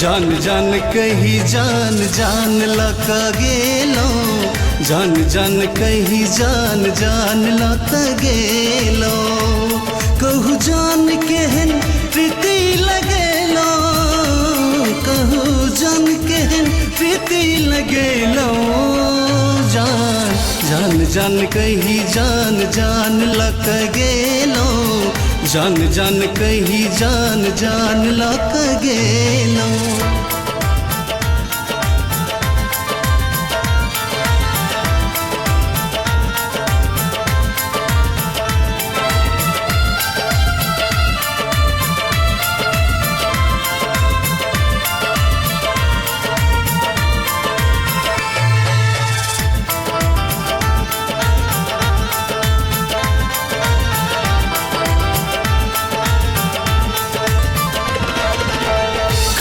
जान जान कही जान जान लक गेलो, जान जान कही जान जान लक गेलो। कहू जान केहन प्रीति लगेलो, कहू जान केहन प्रीति लगेलो। जान जान जान कही जान जान लक गेलो, जान जान कही जान जान लक गेलो।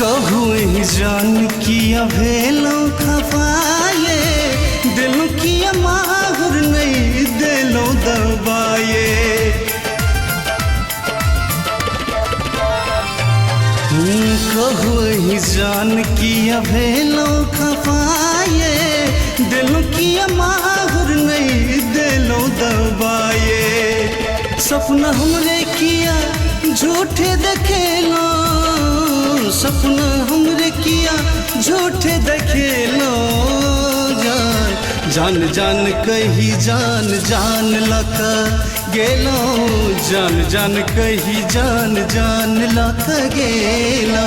कहू जान किया भेलो खफाए, दिल किया माहुर नहीं दिलो दबाए। कहू जान किया भेलो खफाए, दिल किया माहुर नहीं दिलो दबाए। सपना हमरे किया झूठे देखेलो, सपना हमरे किया झूठे देखेलो। जान जान जान कही जान जान लक गेलो, जान जान कही जान जान लक गेलो।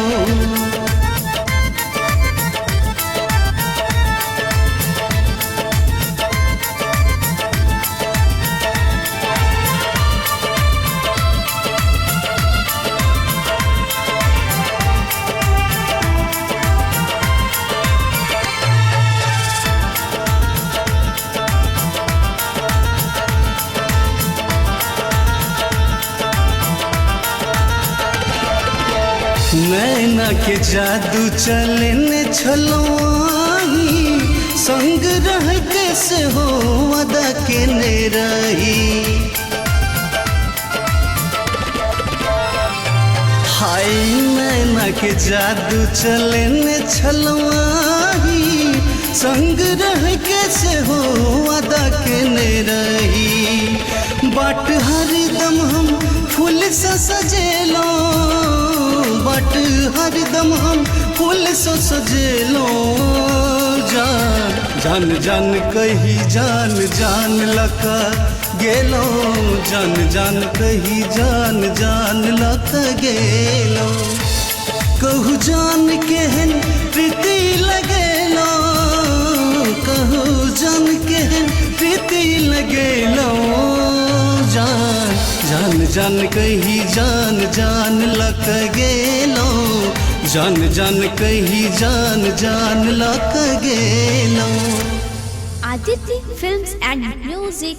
नैना के जादू चलने छलो संग रह के से हो अदा के ने रही। हाय नैना के जादू चलने छलो संग रह के से हो अदा के ने रही। बाट हरदम हम फूल से सजेलो, बाट हरदम हम फूल से सजेलो। जान जान जान कही जान जान लक गेलो, जान जान कही जान जान लक गेलो। कहू जान केहन प्रीति लगेलो, कहू जान केहन प्रीति लगेलो। जान जान जान कही जान जान लक गेलो, जान जान कही जान जान लक गेलो। Aditya Films and Music।